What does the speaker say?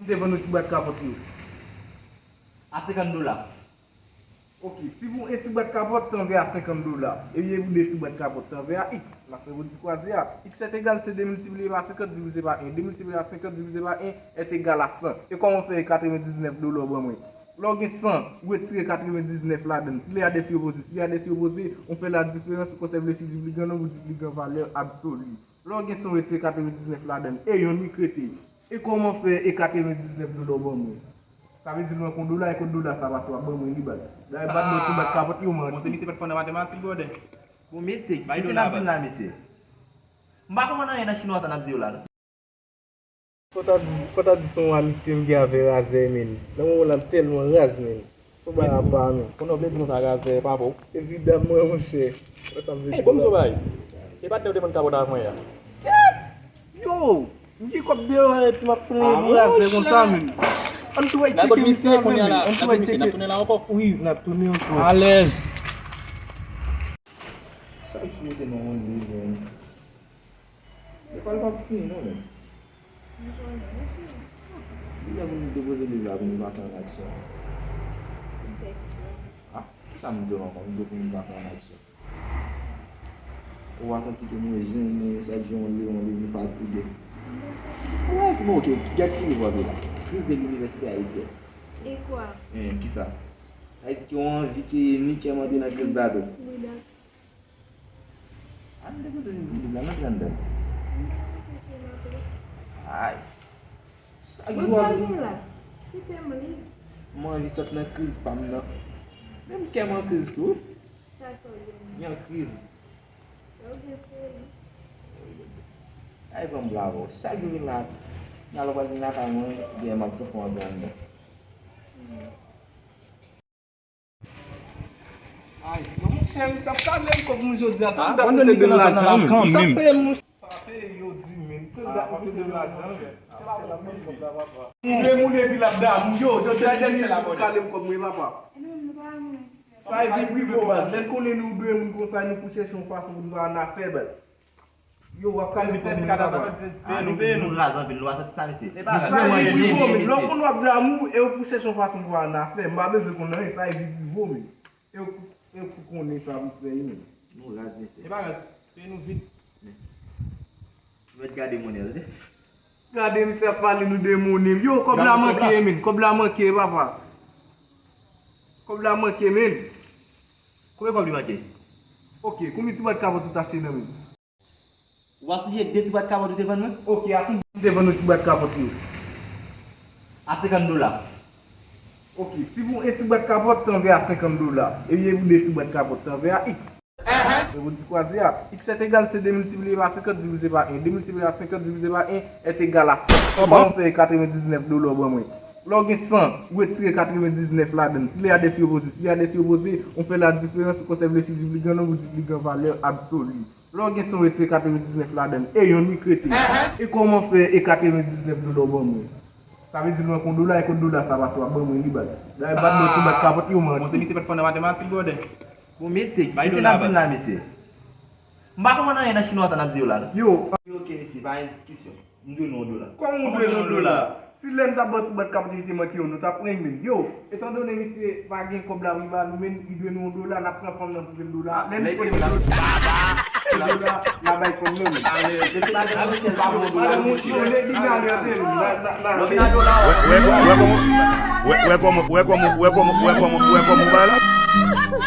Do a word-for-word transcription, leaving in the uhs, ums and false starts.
M te vann ou ti bwat kapòt yo. A senkant dola. Ok, si pou en ti bwat kapòt, tan vè a senkant dola. Ebyen, pou de ti bwat kapòt, tan vè a X. N ap fè pou di kwaze a. X est égal, se de miltipliye pa senkant divize pa en. De miltipliye pa senkant divize pa en est égal à cent. E kòman w fè e katrevendiznèf dola w ban mwen? Lè w gen san, ou retire katrevendiznèf ladan l. Si les adès yo opoze, si les adès yo opoze, on fait la différence, on conserve le signe du plus grand nombre ou du plus grand valeur absolue. Lè w gen san, ou retire katrevendiznèf ladan l. E yonn wi k rete. E kòman w fè e katrevendiznèf dola w ban mwen? Sa vle di l manke yon dola, e kot dola sa pase w ap ban mwen li baz? Dayè bat mwen ti bwat kapòt yo manke. Bon, se misye pa t fò nan matematik, brother. Bon, mesye, kite n ap di la, mesye. M pa konprann anyen nan chinwa sa n ap di yo la, non. Fò ta di, fò ta di se yon amitye m gen avè Razè, men. Nan moman la, m tèlman raz, men. Se yon bagay apa, men. Konnen w vle di konsa Razè pa bon. Evidaman, monchè. Wè sa m vle di. Ey, bon, m di w bagay. E pa t de w te vann kapòt avè mwen a? Yo! M gen kòb deyò epi m ap plenyen pou Razè konsa, men. Ann tou al tcheke misye kanmenm, men. Ann tou al tcheke. N ap tounen la ankò? Wi, n ap tounen ankò. Alèz. Chak jou te nan yon liv, men. Defwa l p ap fini non, men. Li lè pou nou depoze liv la pou nou pase an aksyon. Ah, kisa m di w ankò? M di w pou nou pase an aksyon. Ou pa santi ke mwen jennen, chak jou yon liv, yon liv, nou fatige. Ou wè, bon, ok, gèt ki liv w ap li la. Crise de l'université haïtienne. E kwa? Eh, kisa? Sa vle di ke w anvi ke Nickem antre nan kriz la tou. Wi, dakò. Ann depoze liv la, nan pran anndan. Ay. Chak jou ap gen la. Kite m li. M anvi sot nan kriz pa m nan. Menm kè m an kriz tou. Sa k fè w gen li? Li an kriz. Ou gen foli. Ay, ban m bravo. Chak jou vin la. Nan lè w pral vin lakay mwen, gen m ap tou fè w antre anndan. Ay, non, monchè, misye ap pale m kòb mwen jodi a, tande misye de lajan, misye ap peye m, monchè. Pa peye yo di, men, tande misye de lajan, men. Ou demoun epi l ap damou, yo, jodi a, dènye jou, kale m kòb mwen, papa. Sa e vi prive w, baz. Lè n konnen nou de moun konsa, nou pou chèche yon fason pou nou pa annafè, baz. Yo, w ap kale kòb mwen, papa. Ah, nou peye nou. Nou raz anpil, nou pa santi sa, mesye. E pa raz, se prive w, men. Lè w konn w ap damou, e w pou chèche yon fason pou annafè. M pa bezwen konn anyen, sa e vi prive w, men. E w, e w pou konnen sa pou fè, men. Nou raz, mesye. E pa raz, peye nou vit. Ou mèt gade monnen, tande. Gade misye ap pale nou de monnen. Yo, kòb la manke, men. Kòb la manke, papa. Kòb la manke, men. Konbyen kòb li manke? Ok, konbyen ti bwat kapòt ou t achte nan men? Ou pa sonje de ti bwat kapòt ou te vann mwen? Ok, a konbyen m te vann ou ti bwat kapòt yo? A senkant dola. Ok, si pou en ti bwat kapòt, tan vè a senkant dola. Ebyen, pou de ti bwat kapòt, tan vè a X. Epi pou di kwaze a, X est égal, se de miltipliye pa senkant divize pa en. De miltipliye pa senkant divize pa en est égal à cent. Kòman w fè e katrevendiznèf dola w ban mwen? Lè w gen san, ou retire katrevendiznèf ladan l. Si les adès yo opoze, si les adès yo opoze, on fait la différence, on conserve le signe du plus grand nombre ou du plus grand valeur absolue. Lè w gen san, w retire katrevendiznèf ladan l. E yonn wi k rete. E kòman w fè e katrevendiznèf dola w ban mwen? Sa vle di l manke yon dola, e kot dola sa pase w ap ban mwen li baz? Dayè bat mwen ti bwat kapòt yo manke. Bon, se misye pa t fò nan matematik, brother. Bon, mesye, kite n ap di la, mesye. M pa konprann anyen nan chinwa sa n ap di yo la, non. Yo. Ok, mesye, pa gen diskisyon. M dwe nou yon dola. Kòman w dwe nou yon dola? Si lè n t ap ba w ti bwat kapòt li te manke yon, nou t ap renmen. Yo, etandone misye pa gen kòb la pou li ba nou, men li dwe nou yon dola, n ap pran fanm nan pou jwenn dola. Lè n fè dola, dola, n a bay fanm nan, men. Mesye, madanm Michel pa bon dola, mesye. Yo, lady gaga, tèl. Wè, wè, wè kòman, wè, wè kòman, wè kòman, wè kòman, wè kòman, wè kòman, wè kòman, wè kòman, wè kòman,